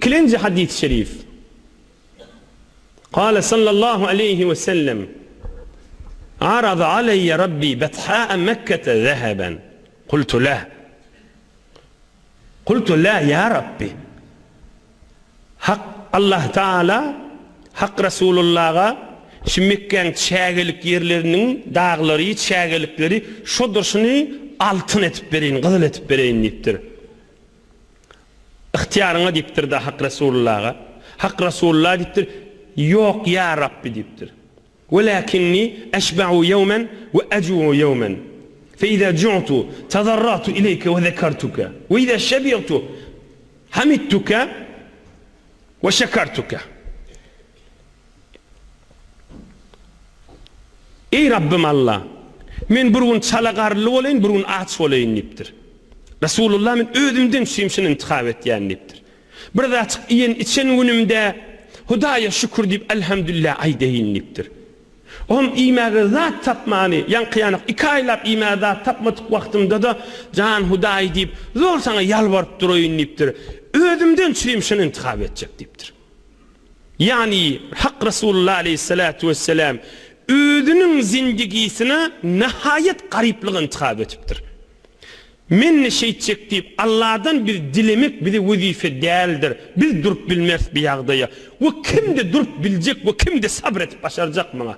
Ikilenji hadys şerif. Kale sallallahu aleýhi we sellem, Arada aleýye Rabbi betha'a Mekkete zeheben. Kultu leh. Kultu la ýa Rabbi. Hak Allah Taala Hak Resulullaha şu Mekgäň çägelik ýerleriniň daglary, çägelikleri şodur şuny altyn etip bereýin, gyzyl etip bereýin diýipdir. Ygtyýaryňa diýipdir-de Hak Resulullaha. Hak Resulullah diýipdir, Ýok ýa Rabbi diýipdir. Welakinni eşba'u ýewmen we eju'u ýewmen. Fe iza ju'tu tazarra'tu ileýke we zekertuke. We iza şebi'tu hamidtuke we şekertuke. Eý Rabbym Alla! Men bir gün çala garynly bolaýyn, bir gün aç bolaýyn diýipdir. Resulullah men özümden şimşini intihap etýän diýipdir. Bir zatjyk iýen içen günümde Hudaýa şükür diýip Elhamdülillah aýdaýyn diýipdir. Oňam iýmäge zat tapmany, ýaňky ýanak iki aýlap iýmäge zat tapmadyk wagtymda-da Jan Hudaý diýip zor saňa ýalbaryp duraýyn diýipdir. Özümden çürim şuny intihap etjek diýipdir. Ýagny Hak Resulullah aleýhissalatu wesselam özüniň zindigisine nahaýat garyplygy intihap etipdir. Men-de şeýtjek diýip, Alladan biz dilemek bize wezipe däldir. Biz durup bilmeris bu ýagdaýa. We kimde durup biljek we kimde sabr edip başarjak muňa?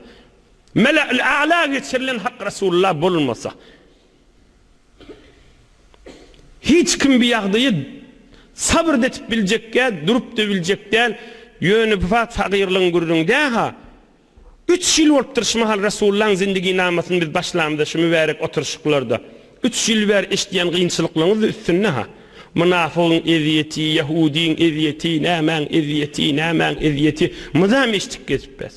Mele'ül A'la geçirilen Hak Resulullah bolmasa. Hiç kim bu ýagdaýa sabr-da edip biljek däl, durup-da biljek däl. Ýöne bu zat fagyrlygyň gürrüňi däl-ha. Üç ýyl bolupdyr şu mahal Resulullaň zindiginamasyny biz başlamyzda şu mübärek oturyşyklarda. Üç ýyl bäri eşidýän gynçylyklaryňyz-da üstünde-ha. Mynafygyň ezýeti, ýahudyň ezýeti, nämäň ezýeti, nämäň ezýeti mydam eşidip gezipbäs.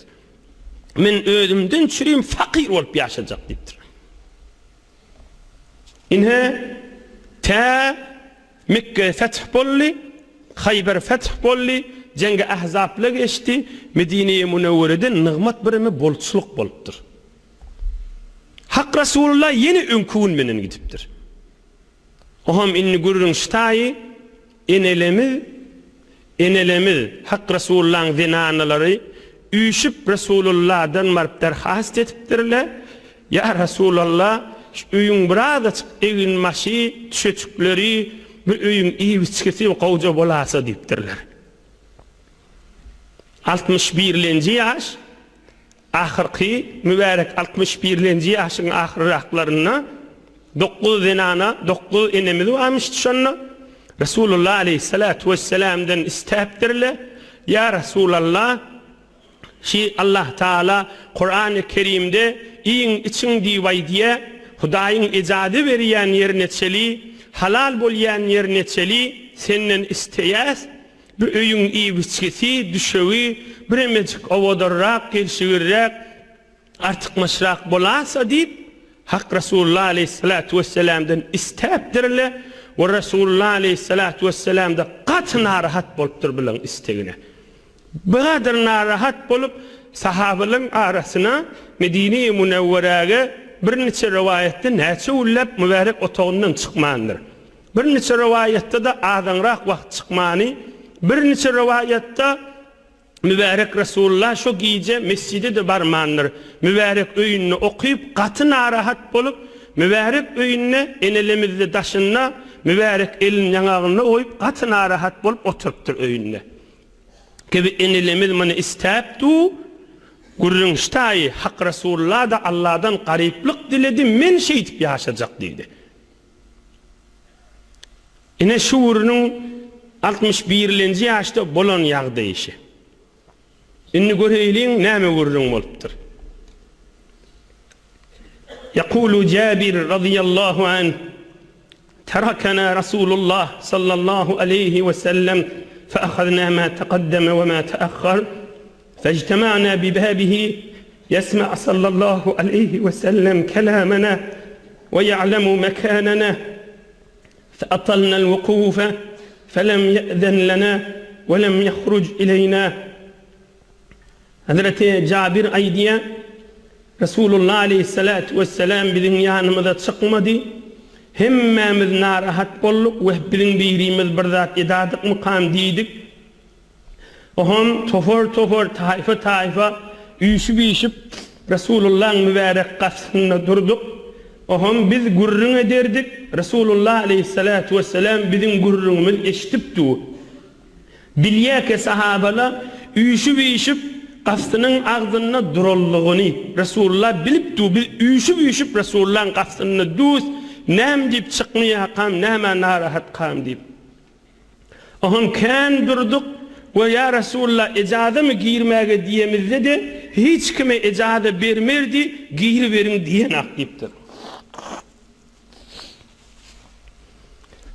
Men özümden çürim fakyr bolup ýaşajak diýipdir. Ine, tä Mekge feth boldy, Haýber feth boldy, Jeňgi Ahzapla geçdi, Medine-i Münewwerede nygmat bireme bolçulyk bolupdyr. Hak Resulullah ýene öňki gün menen gidipdir. Oham indi gürrüň ştaýy, enelemiz, enelemiz, Hak Resulullahyň zenanalary üýşüp Resulullahdan baryp derhast edipdirler, Ýa Resulallah, şu öýüň birazajyk eginbaşy, düşejikleri, bu öýüň iýip-içgisi gowja bolasa diýipdirler. Altmyş birlenji ýaş, ahyrky mübärek altmyş birlenji ýaşyň ahyrraklarynda dokuz zenana, dokuz enemiz barmyşdy şonda. Resulullah aleýhissalatu wesselamdan istäpdirler, Ýa Resulallah, Şi Allah Taala Kurany Kerimde iýiň içiň diýip aýdýa, Hudaýyň ejaza berýän ýerine çeli, halal bolýan ýerine çeli senden isleýäs, bu öýüň iýip-içgisi, düşegi biremejik owadanrak, gelşigirräk, artykmaçrak bolasa diýip, Hak Resulullah aleýhissalatu wesselamdan istäpdirler we Resulullah aleýhissalatu wesselam-da gaty narahat bolupdyr bularyň istegine. Bigadyr narahat bolup, sahabalaryň arasyna Medine-i Münewweräge birniçe rowaýatda näçe günläp mübärek otagyndan çykmandyr. Birniçe rowaýatda-da azaňrak wagt çykmany, birniçe rowaýatda mübärek Resulullah şo gije mesjide-de barmandyr. Mübärek öýünde okyp, gaty narahat bolup, mübärek öýünde enelemizde daşynda mübärek elini ýaňagynda goýup, gaty narahat bolup oturypdyr öýünde. Kibi enelemiz muny istäp du, gürrüň ştaýy, Hak Resulla-da Alladan garyplyk diledi, men şeýdip ýaşajak diýdi. Ine şu gürrüň altmyş birlenji ýaşda bolan ýagdaý şi. Indi göreýliň näme gürrüň bolupdyr. Ýekulu Jabir razyýallahu anh, Terakena Rasulullah sallallahu aleýhi we sellem fe ahazna ma tekaddeme we ma teahhar fejtema'na bi babihi ýesma sallallahu aleýhi we sellem kelamena we ýa'lemu mekanena fe atalnal wukufe felem ýe'zen lena we lem ýahruj ileýna Hezreti Jabir aýdýar, Resulullah aleýhissalatu wessalam biziň ýanymyza çykmady. Hemmämiz narahat bolduk we biziň birimiz bir zat edadykmykam diýdik. Oňam topar-topar, taýfa-taýfa üýşüp-üýşüp Resulullaň mübärek gapysynda durduk. Oňam biz gürrüň ederdik, Resulullah aleýhissalatu wessalam biziň gürrüňimizi eşidip dur. Bilýärkä sahabala üýşüp-üýşüp gapysynyň agzynda duranlygyny Resulullah bilip dur. Biz üýşüp-üýşüp Resulullaň gapysynda dus, näme diýip çykmaýarkam, nämä narahatkam diýip. Oňam kän durduk we ýa Resulallah ejazamy girmäge diýemizde-de hiç kime ejaza bermerdi, giriberiň diýenak diýipdir.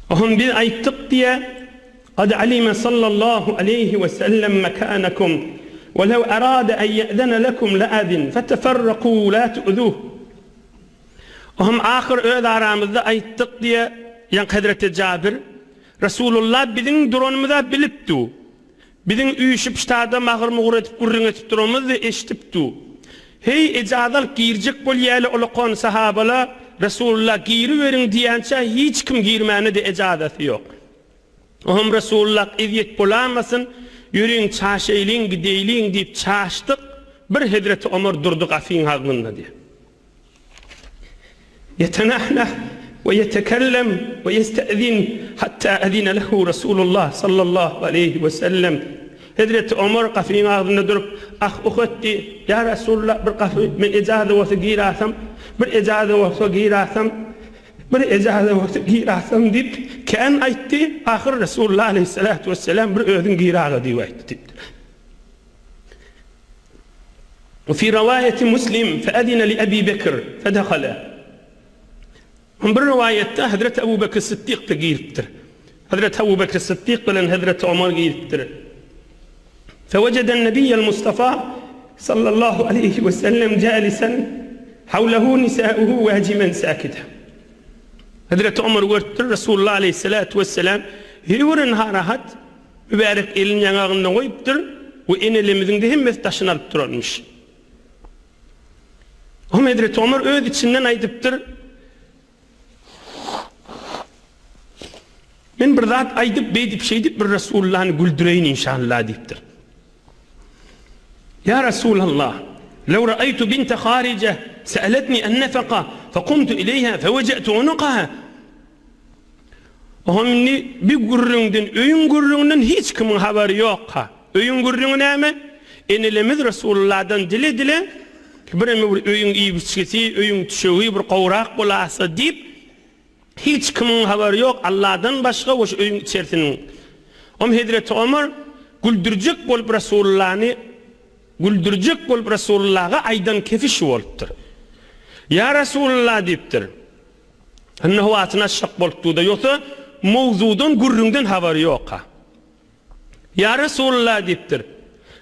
Oňam biz aýtdyk diýä, Kad alime sallallahu aleýhi we sellem mekanakum we lew arada en ýe'zene lekum le'azin feteferraku la tu'zuh. Oňam ahyr öz aramyzda aýtdyk diýe, ýaňky hezreti Jabir, Resulullah biziň duranymyz-a bilip du. Biziň üýşüp ştada magyr-mugur edip gürrüň edip duranymyzy-da eşidip du. Heý, ejaza alyp girjek bolýaly olakan sahabala Resulullah giriberiň diýänçä hiç kim girmäne-de ejazasy ýok. Oňam Resulullah ezýet bolamasyn, ýörüň çaşaýlyň gideýliň diýip çaşdyk, bir hezreti Omar durdy gapyň agzynda diýe. Ýetenahnah we ýetekellem we ýestezin hatta ezine lehu Resulullah sallallahu aleýhi we sellem. Hezreti Omar gapynyň agzynda durup, ah-uh etdi, Ýa Resulullah, bir gapy men ejaza bolsa girasam, bir ejaza bolsa girasam, bir ejaza bolsa girasam diýip, kän aýtdy, ahyr Resulullah aleýhissalatu wesselam bir özüň giraga diýip aýtdy diýipdir. Ve fi riwayeti Muslim fe'ezine li Ebi Bekr fedehale. Bir riwayetde Hazreti Ebu Bekr Siddik de giripdir. Hazreti Ebu Bekr Siddik bilen Hazreti Omar giripdir. Feveceden Nebiyyel Mustafa sallallahu aleyhi ve sellem calisen havlehu nisauhu vacimen sakite. Hazreti Omar görüpdir Resulullah aleyhissalatu vesselam her narahat Mübärek elini ýaňagynda goýupdyr we enelerimiziň-de hemmesi daşyny alyp duranmyş. Oňa hezreti Omar öz içinden aýdypdyr, Men bir zat aýdyp, beýdip-şeýdip bir Resulullany güldüreýin inşallah diýipdir. Ýa Resulallah, lew ra'aýtu binte Harije se'eletni en-nefeka fekumtu ileýha feweje'tu unukaha. Oňa indi bi gürrüňden, öýüň gürrüňinden hiç kimiň habary ýok-ha. Öýüň gürrüňi näme? Enelerimiz Resulullahdan dile-dile, bireme bir öýüň iýip-içgisi, öýüň düşegi bir gowrak bolasa diýip, hiç kimiň habary ýok, Allahdan başga we şu öýüň içerisiniň. Om hezreti Omar güldürjek bolup Resulullany güldürjek bolup Resulullaha aýdan kefi şu bolupdyr. Ýa Resulullah diýipdir. Indi howasyny açjak bolupdy-da, ýogsa mowzudan, gürrüňden habary ýok-a. Ýa Resulallah diýipdir.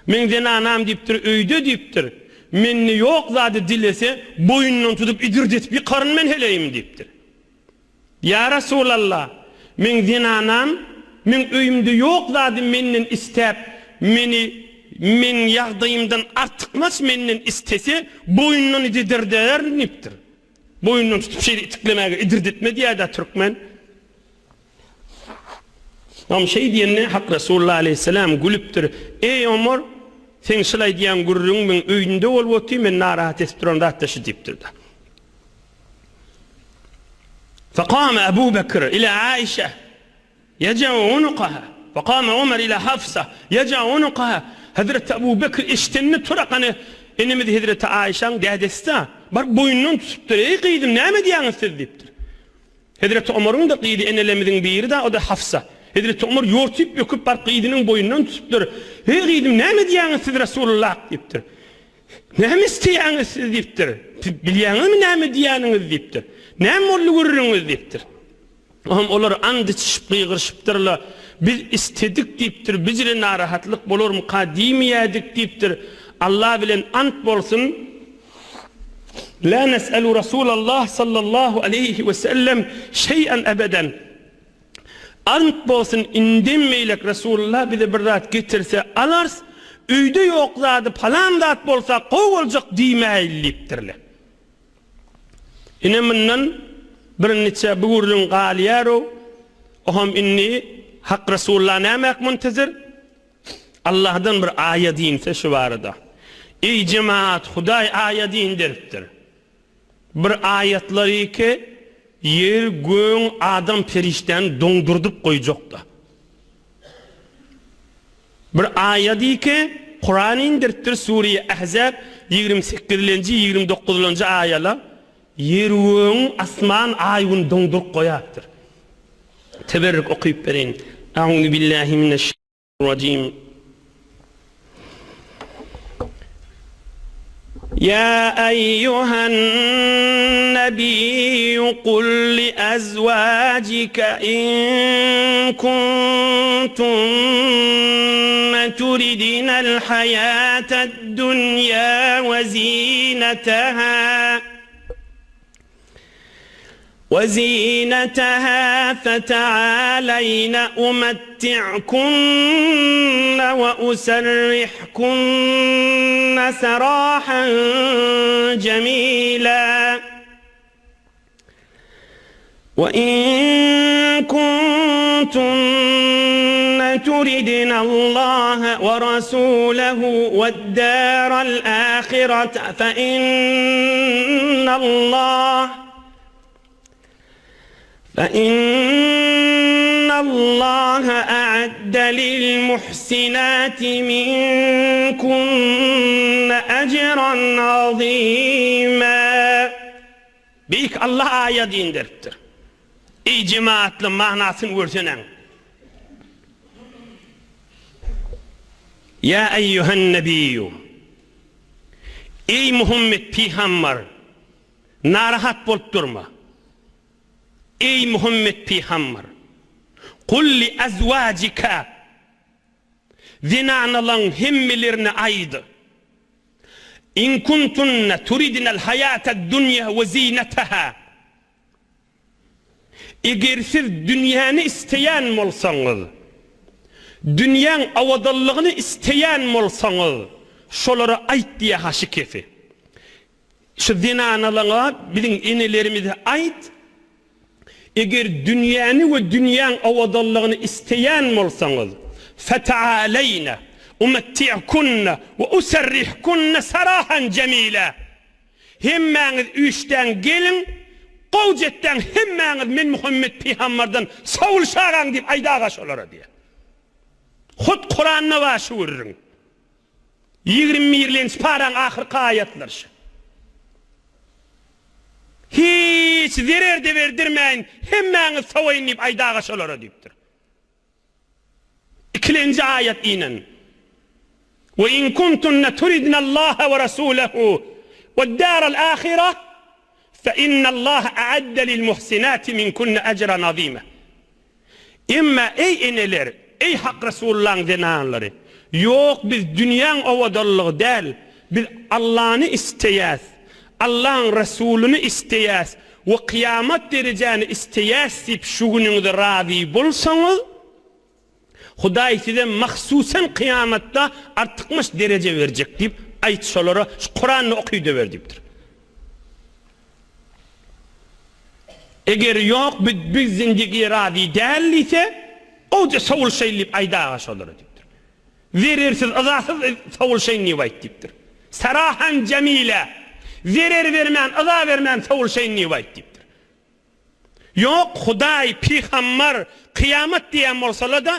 Meň zenanam diýipdir, öýde diýipdir. Mende ýok zady dilese, boýundan tutup idirdetip ýykaryn men heleýimi diýipdir. Ýa Resulallah, meň zenanam meň öýümde ýok zady menden istäp, meni meň ýagdaýymdan artykmaç menden istese, boýundan idirdederin diýipdir. Boýundan tutup şeýle itiklemäge idirdetme diýýär-dä türkmen. Oňam şeý diýende Hak Resulullah aleýhissalam gülüpdir. Eý Omar, seň şul aýdýan gürrüňiň meň öýümde bolup otyr, meni narahat edip duran zat-da şu diýipdir-de. Fekame Ebu Bekr ile Aişe. Ýeja'u unukaha, Fekame Omar ila Hafsa, ýeja'u unukaha, Hezreti Ebu Bekr eşidende turak hany enemiz Hezreti Aişaň dädesi-dä, baryp boýnundan tutupdyr, Eý gyzym, näme edýäňiz siz diýipdir. Hezreti Omaryň-da gyzy enelerimiziň biri-dä, o-da Hafsa. Hezreti Omar ýortup böküp baryp gyzynyň boýnundan tutupdyr, Eý gyzym, näme edýäňiz siz Resulullah diýipdir. Näme isleýäňiz siz diýipdir. Siz bilýäňizmi näme diýýäniňizi diýipdir. Näme boldy gürrüňiňiz diýipdir. Oňam olar and içişip gygyryşypdyrlar. Biz istedik diýipdir, bijire narahatlyk bolarmyka diýmeýädik diýipdir. Allah bilen ant bolsun, La nes'elu Rasulallah sallallahu aleýhi we sellem şeý'en ebeden. Ant bolsun, indem beýlek Resulullah bize bir zat getirse alarys, öýde ýok zady palan zat bolsa gowy boljak diýmäýli diýipdirler. Ine mundan birniçe bu gürrüň galýar-ow, oham indi Hak Resulullah nämäk muntezir? Allahdan bir aýat inse şu barada. Eý jemaat Hudaý aýat inderipdir. Bir aýatlary ki ýer gögüň adam perişdäni doňdurdyp goýjakda. Bir aýady ki Kuran indiripdir Sure Ahzab 28-lenji 29-lanjy aýala ýer gögüň asman aý gün doňduryp goýapdyr. Teberrik okyp bereýin. A'uzu billahi mineş Rajim. Ýa eýýuhen nebiýýu kul li ezwajike in kuntunne turidnel haýated dunýa we zinetaha. وزينتها فتعالين أمتعكن وأسرحكن سراحا جميلا وإن كنتن تردن الله ورسوله والدار الآخرة فإن الله فإن الله أعد للمحسنات منكن أجرا عظيما Beýik Allah aýat inderipdir. Eý jemaatly manysyny görseneň. Ýa eýýuhen nebiýýu. Eý Muhammet pygambar, narahat bolup durma. Eý Muhammet pygambar, kul li azwajika zenanalaň hemmelerine aýd. In kuntunna turidnal haýatad dunýa we zinataha. Eger siz dünýäni isleýän bolsaňyz, dünýäň owadanlygyny isleýän bolsaňyz, şolara aýt diýýär haşykesi. Şu zenanalaňa, biziň enelerimize aýt, eger dünýäni we dünýäň owadanlygyny isleýän bolsaňyz, feta'aleýne umetti'kunne we userrihkunne sarahan jemile. Hemmäňiz üýşdäň geliň, gowja etdäň hemmäňiz men Muhammet pygambardan sowulşagaň diýip aýdaga şolara diýýär. Hut Kuranda bar şu gürrüň. Ýigrimi birlenji paraň ahyrky aýatlary şu. Hiç zerer-de berdirmäýin, hemmäňiz sowaýyn diýip aýdaga şolara diýipdir. Ikilenji aýat inen. We in kuntunna turidnallaha we rasulahu wed-daral ahira fe innallaha a'adda lil muhsinati minkunna ajran azima. Emma eý eneler, eý Hak Resulullahyň zenanlary, ýok biz dünýäň owadanlygy däl, biz Allany isleýäs, Allaň Resulyny isleýäs we kyýamat derejäni isleýäs diýip şu günüňize razy bolsaňyz, Hudaý size mahsusan kyýamatda artykmaç dereje berjek diýip aýt şolara şu Kurany okyda ber diýipdir. Eger ýok biz biz zindigiýe razy däl diýse, gowja sowulşaýyn diýip aýdaga şolara diýipdir. Zerersiz, yzasyz sowulşaýyn diýip aýt diýipdir. Sarahan jemile, zerer bermän, yza bermän sowulşaýyn diýip aýt diýipdir. Ýok, Hudaý, pygambar, kyýamat diýýän bolsalar-da,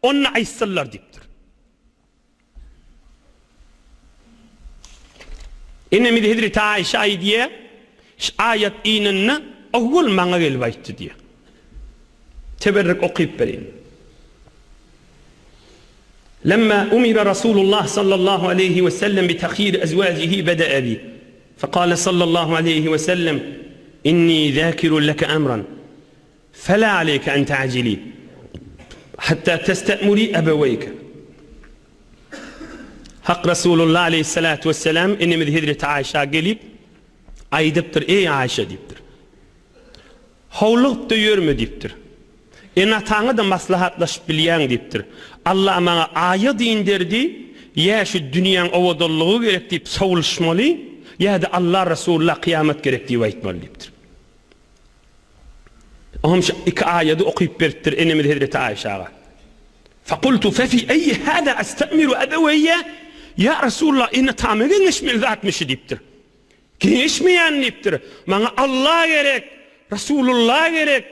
onda aýtsynlar diýipdir. Enemiz Hezreti Aýşe aýdýar, Şu aýat inende, owwal maňa gelip aýtdy diýýär. Teberrik okyp bereýin. Lemma umira Rasulullah sallallahu aleýhi we sellem bi tahyir ezwajihi bede'e bi. Fekale sallallahu aleýhi we sellem, Inni zâkirun leke emran. Fela aleýke en ta'jili hatta teste'muri ebeweýke. Hak Resulullah aleýhissalatu wesselam enemiz Hezreti Aýşa gelip, aýdypdyr, Eý Aýşa diýipdir. Howlugyp-da ýörme diýipdir. Ene-ataňa-da maslahatlaşyp bilýäň diýipdir. Allah maňa aýat inderdi, ýa şu dünýäň owadanlygy gerek diýip sowulyşmaly, ýa-da Allah Resulullah kyýamat gerek diýip aýtmaly diýipdir. Oňam şu iki aýady okyp beripdir enemiz Hezreti Aýşaga. Fekultu fefi eýi hâzâ estemiru ebeweýe, Ýa Resulallah, ene-atama geňeşmeli zatmy şu diýipdir. Geňeşmeýän diýipdir. Maňa Allah gerek, Resulullah gerek,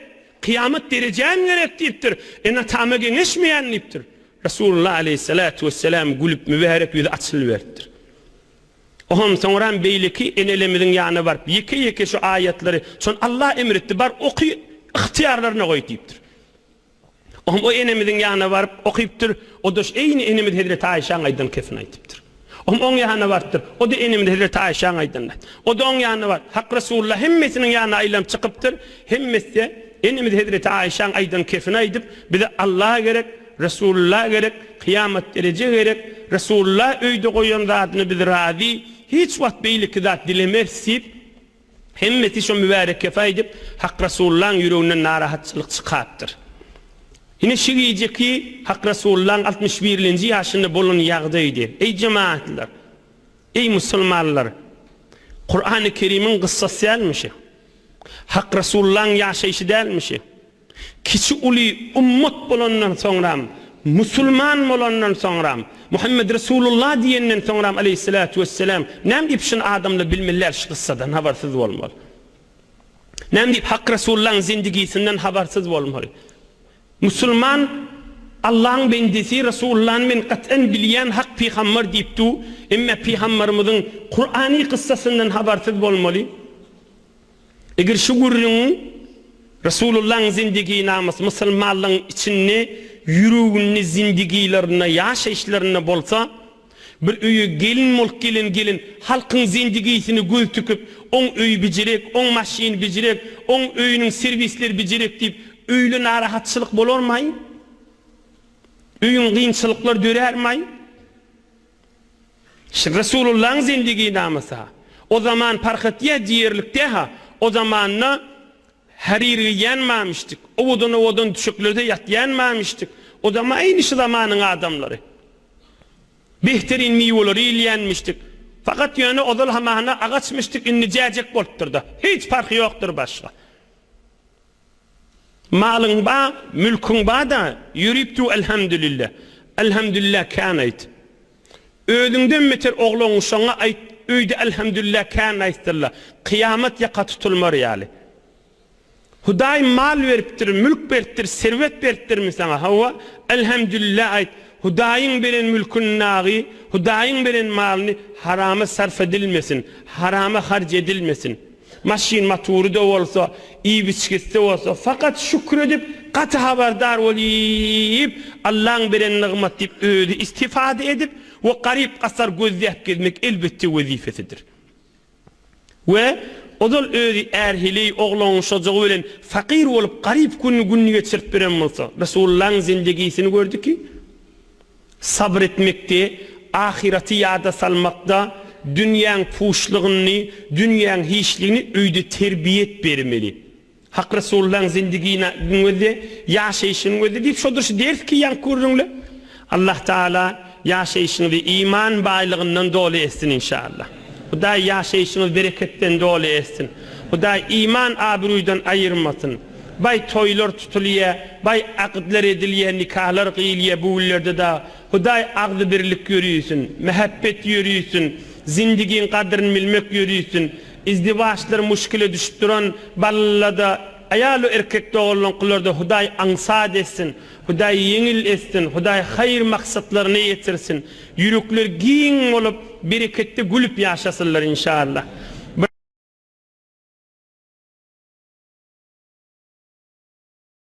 kyýamat derejäm gerek diýipdir. Ene-atama geňeşmeýän diýipdir. Resulullah aleýhissalatu wesselam gülüp mübärek ýüzi açylyberipdir. Ohm soňram beýleki enelerimiziň ýanyna baryp ýeke-ýeke şu aýatlary, şony Allah emr etdi, bar oky, ygtyýarlaryna goý diýipdir. Ohm o enemiziň ýanyna baryp okypdyr, o-da şu eýni enemiz hezreti Aýşaň aýdan kesini aýdypdyr. Ohm oň ýanyna barypdyr, o-da enemiz hezreti Aýşaň aýdanyny aýtdy. O-da oň ýanyna baryp, Hak Resulullah hemmesiniň ýanyna aýlanyp çykypdyr, hemmesi-de enemiz hezreti Aýşaň aýdan kesini aýdyp, bize Allah gerek, Resulullah gerek, kyýamat dereje gerek, Resulullah öýde goýan zadyna biz razy, hiç wagt beýleki zat dilemeris diýip, Hemmesi şo mübärek kefe aýdyp, Hak Rasulullaň ýüreginden narahatçylyk çykapdyr. Ine şu gijeki Hak Rasulullaň 60 birlenji ýaşynda bolan ýagdaýdy. Eý jemagatlar! Eý musulmanlar! Kurany Kerimiň gyssasy dälmişi? Hak Rasulullaň ýaşaýşy dälmişi? Kiçi-uly ummat bolandan soňram, musulman bolandan soňram, Muhammed Resulullah diýenden soňram aleýhissalatu wesselam, näme diýip şuny adamlar bilmeliler şu kyssadan habarsyz bolmaly? Näme diýip Hak Resulullahyň zindigisinden habarsyz bolmaly? Musulman Allahyň bendesi Resulullahny men gat'an bilýän hak pygambar diýip dur, emme pygambarymyzyň Kurany kyssasyndan habarsyz bolmaly? Eger şu gürrüňiň Resulullahyň zindiginamasy musulmanlaryň içinde ýüreginde zindigilerinde ýaşaýyşlarynda bolsa, bir öýe gelin bolup gelen gelin halkyň zindigisine göz tikip, oň öýi bijirek, oň maşyny bijirek, oň öýüniň serwisleri bijirek diýip öýle narahatçylyk bolarmaý? Öýüň kynçylyklar dörärmaý? Şi Resulullaň zindiginamasy-ha. O zaman parh etýä diýerlik dä-ha. O zamanda harir geýýän mamyşdyk, owadan-owadan düşeklerde ýatýan mamyşdyk. O zaman eýni şu zamanyň adamlary. Behterin miweleri iýilýänmişdik. Fakat ýöne ozal hamana agaçmyşdyk, indi jäjek bolupdyr-da. Hiç parhy ýokdur başga. Malyň ba, mülküň ba-da, ýörüp dur Elhamdülillah. Elhamdülillah kän aýt. Özüňden beter oglan-uşagyňa aýt, öýde Elhamdülillah kän aýtsynlar. Kyýamat ýaka tutulmar ýaly. Hudaý mal beripdir, mülk beripdir, serwet beripdirmi saňa? Hawa, Elhamdülillah aýt. Hudaýyň beren mülküni nagy, Hudaýyň beren malyny harama sarf edilmesin, harama harç edilmesin. Maşyn motory-da bolsa, iýip-içgisi-de bolsa, fakat şükür edip, gaty habardar bolyp, Allaň beren nygmat diýip özi istifada edip we garyp-gasar gözläp gezmek elbetde wezipesidir. We ozal özi är-heleý, oglan-uşajygy bilen fakyr bolup garyp gününi gününi geçirip beren bolsa, Resulullahyň zindegisini gördiki, Sabyr etmekde, ahyraty ýada salmakda, dünýäň puşlugyny, dünýäň hiçligini öýde terbiýet bermeli. Hak Resulullaň zindiginiň gözle, ýaşaýşyny gözle diýip şodur şu ders ki ýaňky gürrüňle. Allah Taala ýaşaýşyňyzy iman baýlygyndan doly etsin inşallah. Hudaý ýaşaýşyňyzy bereketden doly etsin. Hudaý iman abruydan aýyrmasyn. Baý toýlar tutulýa, baý akytlar edilýä, nikalar gyýylýa bu günlerde dagy. Hudaý agzybirlik ýörüsin, mähebbet ýörüsin, zindigiň gadryny bilmek ýörüsin. Izdiwaçlar muşkile düşüp duran ballada aýalu erkek doganlaňkylarda Hudaý aňsat etsin, Hudaý ýeňil etsin, Hudaý haýyr maksatlaryna ýetirsin. Ýürekler giň bolup, bereketde gülüp ýaşasynlar inşallah.